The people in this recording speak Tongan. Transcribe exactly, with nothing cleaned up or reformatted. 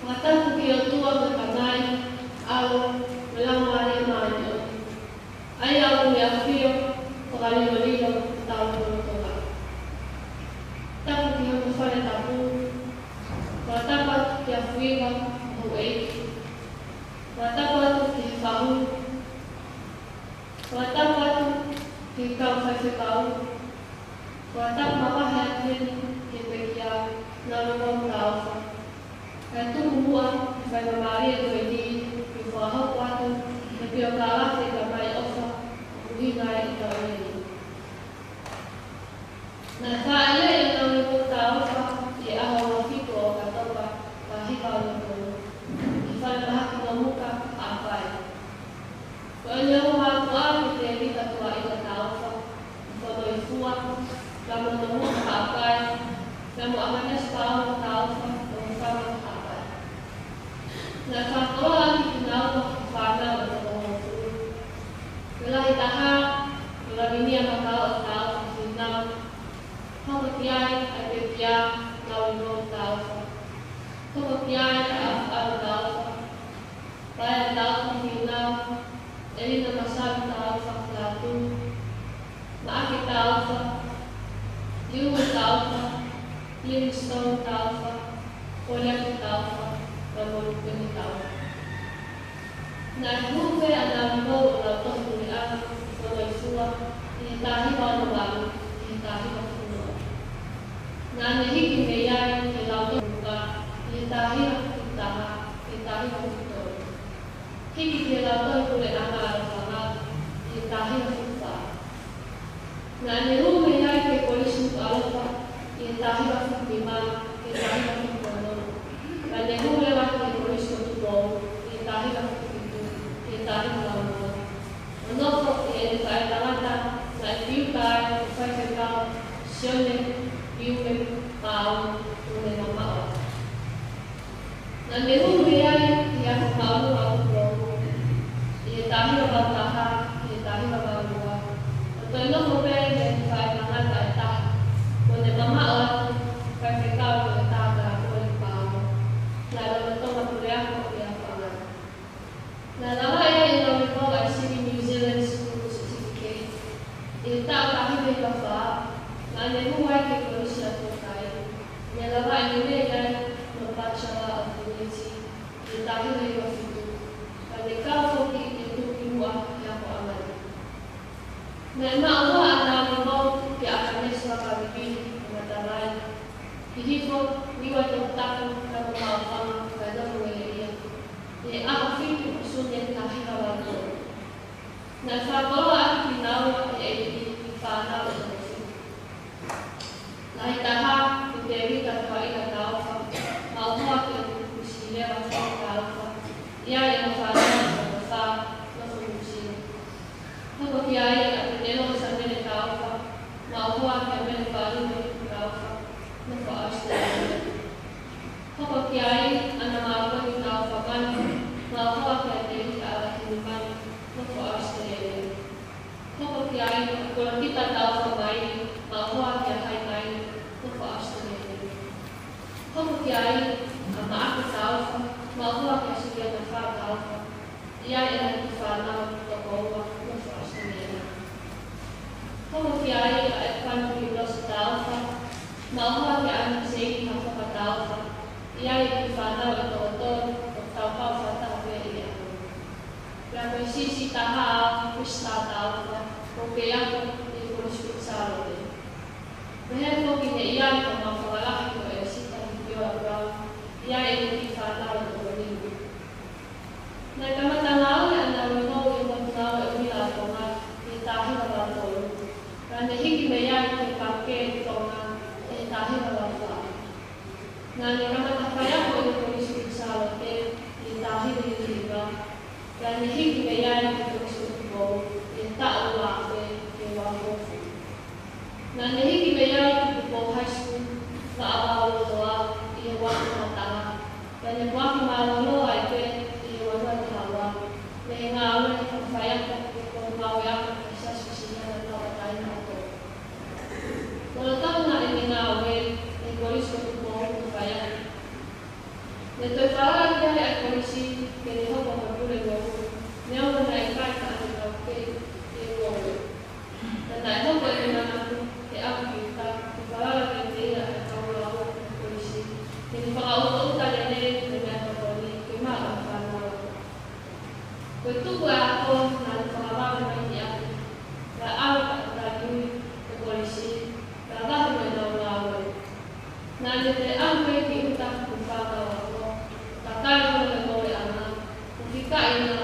Fakatapu ki he ʻOtua ko e Tamai, ʻAlo, mo e Laumālie Māʻoniʻoni, ʻa ia ʻoku ne ʻafio ʻo fakalilolilo ʻi hotau lotolotonga. Tapu ki hono fale tapu. Fakatapu atu kia Fuiva mo houʻeiki. Fakatapu atu ki he fahu. Fakatapu atu ki he kau faifekau. Fakatapu mavahe atu heni ki he pekia, Naulivou Taufa. Kae tuku muʻa e faingamālie ko eni ke u fakahoko atu e piokalafi Tamai ʻOfa ʻoku ʻuhinga ai ʻetau ʻaho ni. Naʻe fāʻeleʻi ʻa Naulivou Taufa ʻi he ʻaho uofitu ʻo ʻOkatopa, taha hiva ono tolu, ʻi he falemahaki Nomuka, Haʻapai. Ko ʻene ongo mātuʻa ko Tēvita Tuaʻila Taufa, ʻi Fonoifua, pea mo Nomuka, Haʻapai, pea mo ʻAkanesi Paolo Taufa, ʻi Nofama, Haʻapai. Naʻe fakakoloa ʻaki kinaua ko e fānau ʻe toko hongofulu. Ko e lahi taha, ko Lavinia Makaoʻo Taufa Fīnau. Hoko ki ai ʻa e pekia, Naulivou Taufa. Hoko ki ai ʻa ʻAfuʻalo Taufa, Paea Taufa Fīnau, ʻElina Masalu Taufa Lātū, Maʻake Taufa, Liumi Taufa, Livingstone Taufa, Poliaki Taufa, pea mo Lukeni Taufa. Naʻe hū pē ʻa Naulivou ʻo lautohi puleʻanga ʻi Fonoifua ʻi he taha hiva ono valu ki he taha hiva fitu noa. Naʻa ne hiki mei ai ki he lautohi puleʻanga ʻi he taha hiva fitu taha ki he taha hiva fitu tolu. Hiki ki he lautohi puleʻanga ʻAlofanga ʻi he taha hiva fitu fā. Naʻa ne hū mei ai ki he Kolisi Nukuʻalofa ʻi he taha hiva fitu nima ki he taha hiva fitu ono. Naʻa ne hū leva ki he Kolisi ko Tupou ʻi he taha hiva fitu fitu ki he taha hiva ono. ʻO nofo ʻi heʻene faʻētangata naʻe fiuta ai ʻa e faifekau Sione Piume Paau, ʻo ne mamaʻo. Naʻa ne hū mei ai ʻi he Ako Māʻolunga ʻo Tupou ʻi he taha hiva valu taha ki he taha hiva valu ua. ʻO toe nofo pē ʻi heʻene faʻētangata ʻe taha, ʻo ne mamaʻo atu ko e faifekau ʻo e Tākala Kole Paau. Naʻe lolotonga puleako ʻi ʻAlofanga. Naʻe lavaʻi ai ʻe Naulivou ʻa e sivi New Zealand School Certificate ʻi he taʻu taha hiva hiva fā. Naʻa ne hū ai ki he Kolisi ʻAtatukai. Ne lavaʻi lelei ai hono Bachelor of Divinity ʻi he taha hiva hiva fitu, ka ne kau foki ki he tuʻukimuʻa he akoʻanga ni. Naʻe maʻu hoa ʻa Naulivou kia ʻAkanesi Vakavivili ʻo Matavai, Hihifo, Niuaitokotako, pea mo Maʻufanga, kae nofo lelei ia ʻi he ʻaho fitu ʻo Sune taha hiva valu tolu. Naʻe fakakoloa ʻaki kinaua ʻe he ʻEiki e fānau ʻe toko fitu. Lahi taha, ko Tēvita Tuaʻila Taufa, maʻu hoa kia Nukusileva Taufa, ʻi ai ʻena fānau ʻe toko fā, nofo Nuku Sila. Hoko ki ai ʻa Petelongi Samele Taufa, maʻu hoa kia Mele Faʻalume Taufa, nofo ʻAositelēlia. Hoko ki ai ʻa Namautoni Taufa Manu, maʻu hoa kia Tēvita ʻAlahini Manu, nofo ʻAositelēlia. Hoko ki ai ʻa Kolokita Taufa Maili, maʻu hoa kia Hai Maili, nofo ʻAositelēlia. Hoko ki ai ʻa Maʻake Taufa, maʻu hoa kia Suliana Fā Taufa, ʻi ai ʻena kiʻi fānau ʻe toko ua, nofo ʻAositelēlia. Hoko ki ai ʻa ʻEpifani Piulosi Taufa, maʻu hoa kia ʻAniseini Hafoka Taufa, ʻi ai e kiʻi fānau ʻe toko tolu, ʻoku tau kau fakataha pē ʻi he ʻaho ni. Pea ko e siʻisiʻi taha au, Priscilla Taufa, ʻoku ou kei ako ʻi he Kolisi Kuini Sālote. Pehē foki ne ʻi ai homau fakalahi ko ʻElisita Hikiola Brown, ʻi ai ʻene kiʻi fānau ʻe toko nima. Naʻe kamata ngāue ʻa Naulivou ʻi he Potungāue ʻUluʻi ʻa Tonga ʻi he taha hiva valu tolu. Naʻa ne hiki mei ai ki he Pangikē ʻi Tonga ʻi he taha hiva valu fā. Naʻa ne kamata faiako ʻi he Kolisi Kuini Sālote ʻi he taha hiva hiva hiva. Naʻa ne hiki mei ai ki he Kolisi Tupou ʻi he taʻu ua afe ki he ua afe hongofulu. Naʻa ne hiki mei ai ki Tupou High School, Vaʻa Vaololoa, ʻi he ua afe taha taha. Naʻa ne foaki mālōlō ai pē ʻi he ua noa taha ua, mei he ngāue fakafaifekau ʻi he Potungāue Ako ʻa e Siasi Uēsiliana Tauʻatāina ʻo Tonga. Lolotonga ʻene ngāue ʻi he Kolisi Tupou ko e faiako, Ne toe falala ki ai ʻa e kolisi ke ne hoko ko e pule ngoue, neongo naʻe ʻikai ke ne taukei ke ngoue. Naʻe hoko ʻene manatu ke ʻalu ki ʻuta, ke falala kiate ia ʻa e kau lāuʻi ʻo e kolisi, ke ne fakaʻutoʻuta lelei ʻene meʻatokoni ke maʻu ʻa e fānau. Ko e tuku ʻa e ako naʻe fakavave mai ki ʻapi, naʻe ʻalu ʻo taliui ʻi he kolisi, naʻe vahe mo ʻenau ngāue. Naʻa ne toe ʻalu pē ki ʻuta mo e fānau ako, ʻo tatali mo e ngoueʻanga, ʻo fikaʻi ʻena